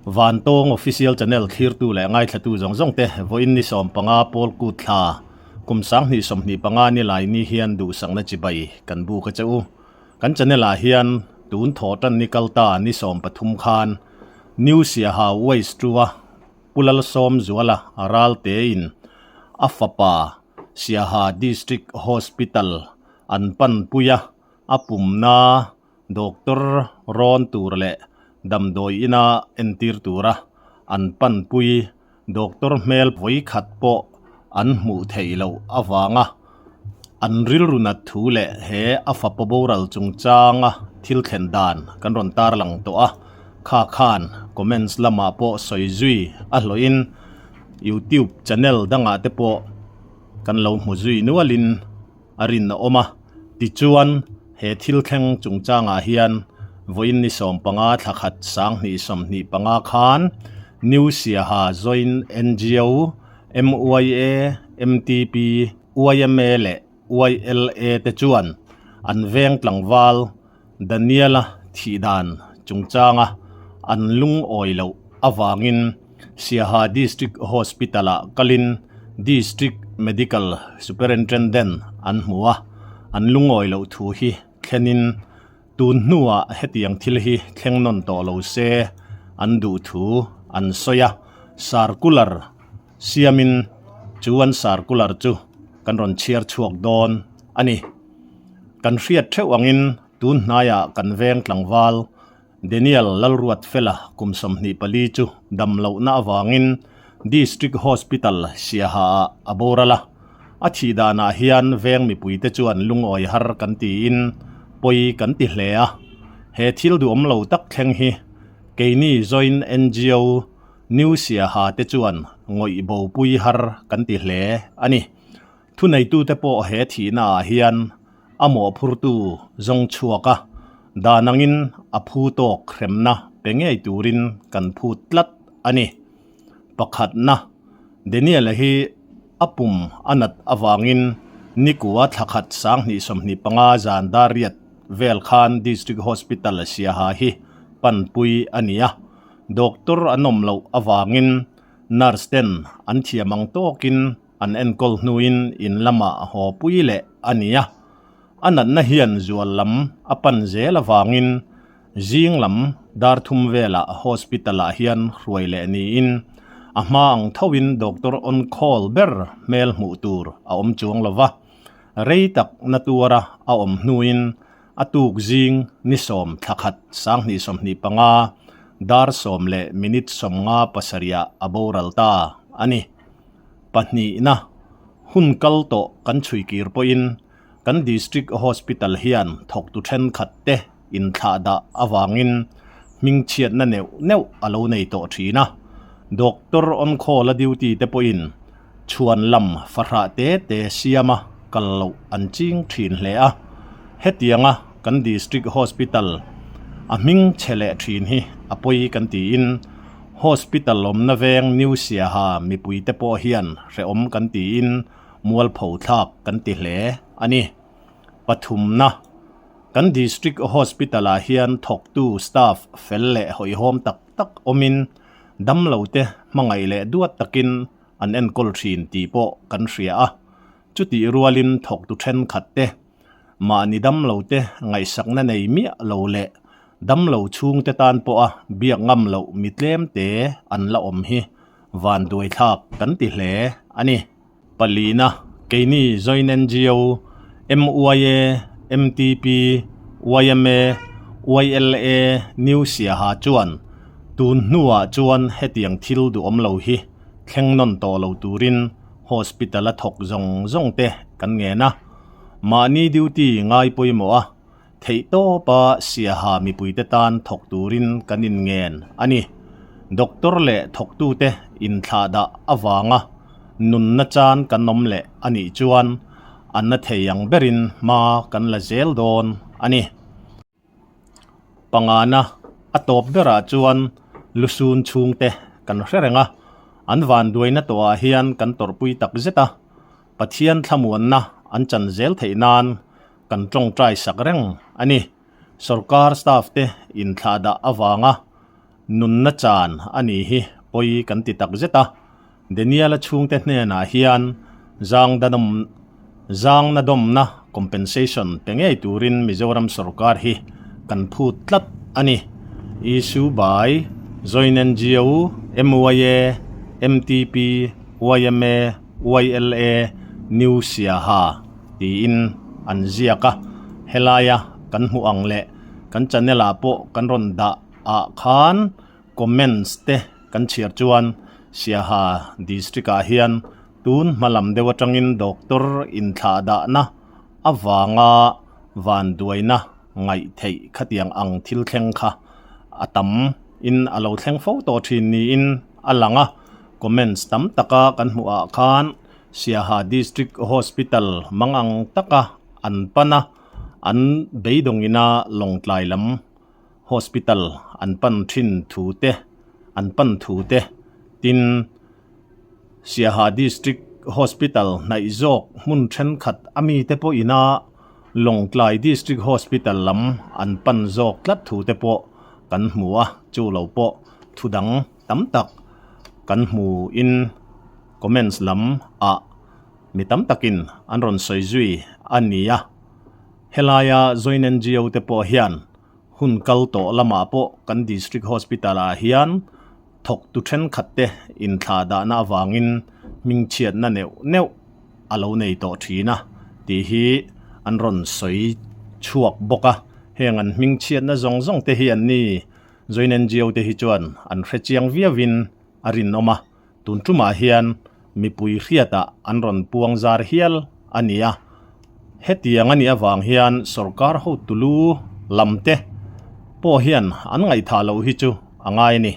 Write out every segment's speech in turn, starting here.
Vantawng Official Channel thlirtu leh ngaithlatu zawng zawng te vawiin ni 15 pawl kut thla kum 2025 ni lai ni hian duhsakna chibai kan buk a che u. Kan channel ah hian tun thawh tan ni kal ta ni 13 khan New Siaha Waste Tua Pu Lalsawmzuala Ralte in a fapa Siaha District Hospital an panpui a, a pumna Doctor rawn tur leh damdawi ina entir tura an panpui doctor hmel vawi khat pawh an hmuh theih loh avanga an rilru nat thu leh he a fapa boral chungchanga thil thlen dan kan rawn tarlang tawh a, kha khan comments lamah pawh sawi zui a hlawhin youtube channel dangah te pawh kan lo hmu zui nualin a rin a awm a, tichuan he thil thleng chungchangah hian vawiin ni 15 thla khat 2025 khan New Siaha Joint NGO, MYA, MTP, YMA leh YLA te chuan an veng tlangval Daniel-a thih dan chungchanga an lungawi loh avangin Siaha District Hospital-ah kalin District Medical Superintendent an hmu a, an lungawi loh thu hi thlenin tun hnuah hetiang thil hi thleng nawn tawh lo se an duh thu an sawi a, circular siamin chu an circular chu kan rawn chhiar chhuak dawn a ni. Kan hriat theuh angin tun hnaiah kan veng tlangval Daniel Lalruatfela kum 24 chu dam lohna avangin District Hospital Siaha ah a boral a. A thih danah hian veng mipuite chuan lungawi har kan tiin pawi kan ti hle a. He thil duhawm lo tak thleng hi keini Joint NGO New Siaha te chuan ngawih bopui har kan ti hle a ni. Thuneitute pawh he thihnaah hian a mawhphurtu zawng chhuak a, dan angin a phu tawk hremna pe ngei turin kan phut tlat a ni. Pakhatna, Daniel-a hi a pum a nat avangin nikua thla khat 2025 zan dar riat vel khan District Hospital Siaha hi panpui a ni a, doctor an awm loh avangin nurse ten an thiam ang tawkin An enkawl hnuin in lamah haw pui leh a ni a, a natna hian zual lam a pan zel avangin zing lam dar thum velah hospital ah hian hruai leh niin a hma ang thoin doctor on call ber hmel hmuh tur a awm chuang lo va, rei tak na tuara a awm hnuin a tuk zing ni 10 thla khat 2025 dar 10 leh minute 57 ah a boral ta a ni. Pahnihna, hun kal tawh kan chhui kir pawhin kan District Hospital hian thawktu thenkhat te inthlah dah avangin hmingchhiatna neuh neuh a lo nei tawh thin a. Doctor on call a duty te pawhin chhuan lam fahrah te te siama kal loh an ching thin hle a. Hetianga kan District Hospital a hming chhe leh thin hi a pawi kan tiin, Hospital awmna veng New Siaha mipuite pawh hian hrehawm kan tiin mualpho thlak kan ti hle a ni. Pathumna, kan District Hospital ah hian thawktu staff fel leh hawihhawm tak tak awmin damlote hmangaih leh duat takin an enkawl thin tih pawh kan hria a. Chutih rualin thawktu thenkhat te Mahni damlote ngaihsakna nei miah lo leh damlo chhungte tan pawha biak ngam loh mi tlemte an la awm hi vanduaithlak kan ti hle a ni. Palina, keini Joint NGO, MYA, MTP, YMA, YLA, New Siaha chuan tun hnuah chuan hetiang thil duhawm lo hi thleng nawn tawh lo turin Hospital a thawk zawng zawng te kan ngen a, mahni duty ngai pawimawh a, theihtawpa Siaha mipuite tan thawk turin kan inngen a ni. Doctor leh thawktute inthlahdah avanga nunna chan kan awm leh a nih chuan a na thei ang berin hma kan la zel dawn a ni. Pangana a tawp berah chuan lusun chhungte kan hre reng a, an vanduaina tawhah hian kan tawrhpui tak zet a, Pathian thlamuanna an chan zel theih nan kan tawngtai sak reng a ni. Sorkar staff te inthlahdah avanga. Nunna chan a nih hi pawi kan ti tak zet a, Daniel-a chhungte hnenah hian zangdanawm zangnadawmna compensation pe ngei turin Mizoram sorkar hi kan phut tlat a ni. Issue by Join NGO, MYA, MTP, yma, YLA, New Siaha tiin an ziak a, helaia kan hmuh ang leh kan channel ah pawh kan rawn dah ah khan comments te kan chhiar chuan Siaha district ah hian tun hma lam deuh atangin doctor inthlah dahna avanga vanduaina ngaih theih khatiang ang thil thleng kha a tam in a lo thleng fo tawh thin niin a lang a, comments tam taka kan hmuh ah khan Siaha district hospital mangang taka an pan a, an beidawngina Lawngtlai lam Hospital an pan thin thu te an pan thu te tin Siaha District Hospital hnaih zawk hmun thenkhat a mite pawh ina Lawngtlai District Hospital lam an pan zawk tlat thu te pawh kan hmu a, chu lo pawh thu dang tam tak kan hmu in comments lam ah mi tam takin an rawn sawi zui a ni a. Helaia Join NGO te pawh hian hun kal tawh lamah pawh kan District Hospital ah hian thawktu thenkhat te inthlah dahna avangin hmingchhiatna neuh neuh a lo nei tawh thin a tih hi an rawn sawi chhuak bawk a. Heng an hmingchhiatna zawng zawng te hi an ni Join NGO te hi chuan an hrechiang viauin a rinawm a. Tun tumah hian mipui hriatah an rawn puang zar hial a ni a. Hetiang a nih avang hian sorkar hotulu lamte pawh hian an ngaihthah loh hi chu a ngai a ni.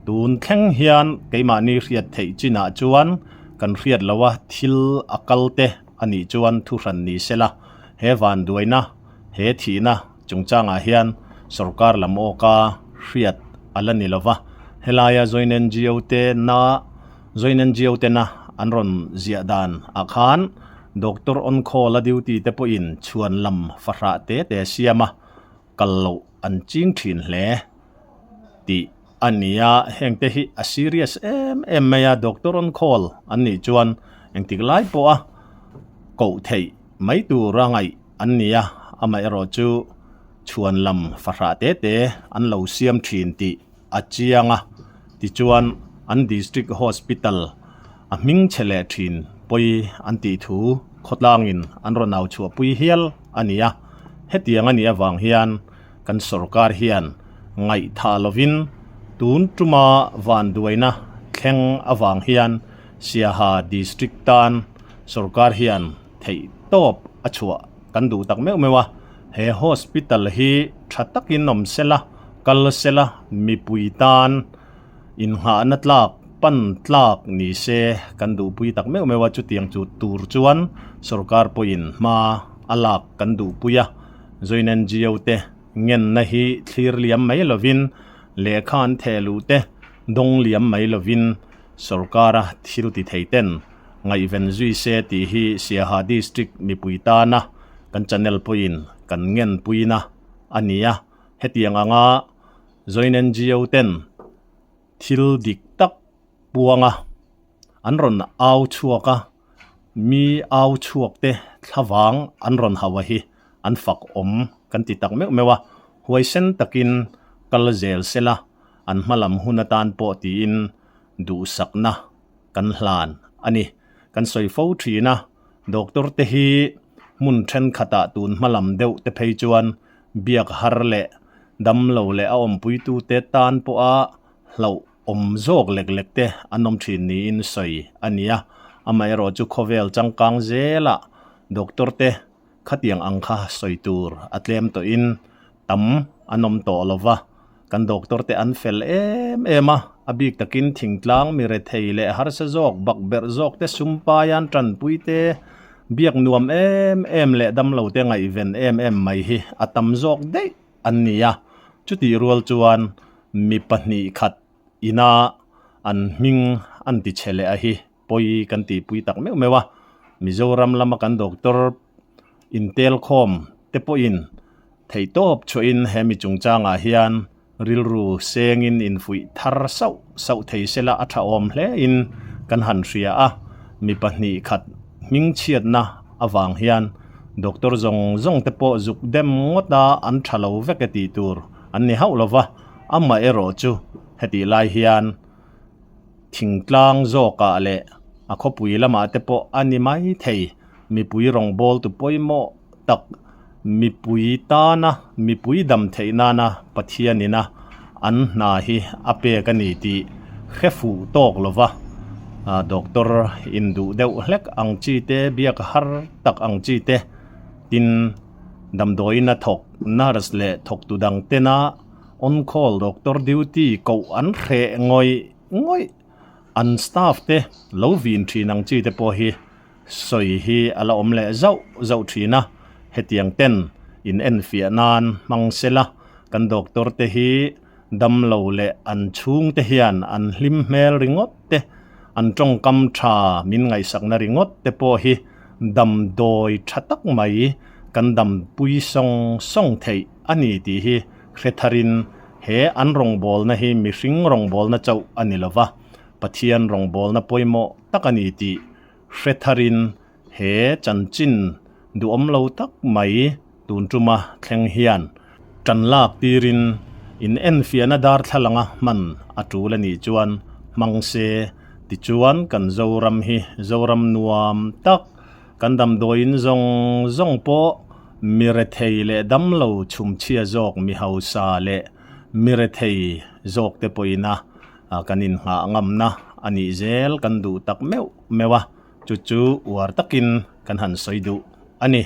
Tun thleng hian keimahni hriat theih chinah chuan kan hriat loha thil a kalte a nih chuan thuhran ni sela, he vanduaina, he thihna chungchangah hian sorkar lam awka hriat a la ni lova, helaia Join NGO te na Join NGO te na an rawn ziah dan ah khan Doctor on call a duty te pawhin chhuan lam fahrah te te siam a kal loh an ching thin hle tih a ni a, heng te hi a serious em em mai a, Doctor on call an nih chuan engtik lai pawh a koh theih mai tur a ngaih an ni a, amaherawh chu chhuan lam fahrah te te an lo siam thin tih a chiang a, tichuan an District Hospital a hming chhe leh thin pawi an tih thu khawtlangin an rawn au chhuahpui hial a ni a, hetiang a nih avang hian kan sorkar hian ngaihthah lovin tun tuma vanduaina thleng avang hian Siaha District tan sorkar hian theih tawp a chhuah kan duh tak meuh meuh a, he hospital hi tha takin awm sela, kal sela, mipui tan inngahna tlak, pan tlak ni se kan duhpui tak meuh meuh a, chutiang chu tur chuan sorkar pawhin hma a lak kan duhpui a, Join NGO te ngenna hi thlir liam mai lovin lehkha an theh luh te dawng liam mai lovin sorkara thil ti thei ten Ngaihven zui se tih hi Siaha District mipui tana kan channel pawhin kan ngenpuina a ni a, hetiang anga Join NGO ten thil dik tak puanga an rawn au chhuak a, mi au chhuak te thlavang an rawn hauh a hi an fak awm kan ti tak meuh meuh a, huaisen takin kal zel sela an hmalam hun atan pawh tiin duhsakna kan hlan a ni. Kan sawi fo thin a, doctor te hi hmun thenkhatah tun hma lam deuh te phei chuan biak har leh damlo leh a awmpuitute tan pawha hlauh awm zawk lek lek te an awm thin niin sawi a ni a. Amaherawh chu khawvel changkang zelah doctor te Khatiang ang kha sawi tur a tlem tawhin tam an awm tawh lo va, kan doctor te an fel em em a, a bik takin thingtlang mi rethei leh harsa zawk bakberh zawk te sumpaian tanpui te biak nuam em em leh damlo te ngaihven em em mai hi a tam zawk daih an ni a, chutih rual chuan mi pahnih khat ina an hming an ti chhe leh a hi. Pawi kan tihpui tak meuh meuh a, Mizoram lama kan doctor intel khawm te pawhin theihtawp chhuahin he mi chungchangah hian Rilru sengin infuih thar sauh sauh thei sela a tha awm hlein kan han hria a, mi 2 khat hmingchhiatna avang hian doctor zawng zawng te pawh zuk dem ngawt a an tha lo vek e tih tur an ni hauh lova, amaherawh chu hetih lai hian thingtlang zawkah leh a khawpui lamah te pawh a ni mai thei, mipui rawngbawltu pawimawh tak mipui tana mipui dam theih nana Pathianina an hna hi a pek a ni tih hre fuh tawk lova doctor induh deuh hlek ang chi te biak har tak ang chi te tin damdawiin a thawk nurse leh thawktu dang tena on call doctor duty koh an hreh ngawih ngawih an staff te lo vin thin ang chi te pawh hi Sawi hi a la awm leh zauh zauh thin a, hetiang ten in enfiah nan hmang sela, kan doctor te hi damlo leh an chhung te hian an hlim hmel ringawt te, an tawngkam tha min ngaihsakna ringawt te pawh hi damdawi tha tak mai kan dampui sawng sawng theih a ni tih hi hre tharin he an rawngbawlna hi mihring rawngbawlna chauh a ni lova, Pathian rawngbawlna pawimawh tak a ni tih hre tharin he chanchin duhawm lo tak mai tun tuma thleng hian tan lak tirin in enfiahna darthlalanga hman a tul a nih chuan hmang se tichuan kan Zoram hi Zoram nuam tak kan damdawiin zawng zawng pawh mi rethei leh damlo chhumchhia zawk mi hausa leh mi rethei zawk te pawhin a kan inngah ngamna a nih zel kan duh tak meuh meuh a, chu chu uar takin kan han sawi duh a ni.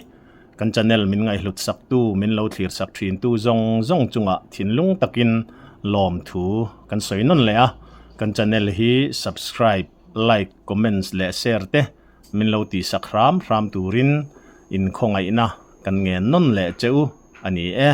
Kan channel min ngaihhlut saktu, min lo thlir sak thintu zawng zawng chungah thinlung takin lawmthu kan sawi nawn leh a, kan channel hi subscribe, like, comments leh share te min lo tihsak hram hram turin inkhawngaihna kan ngen nawn leh che u a ni e.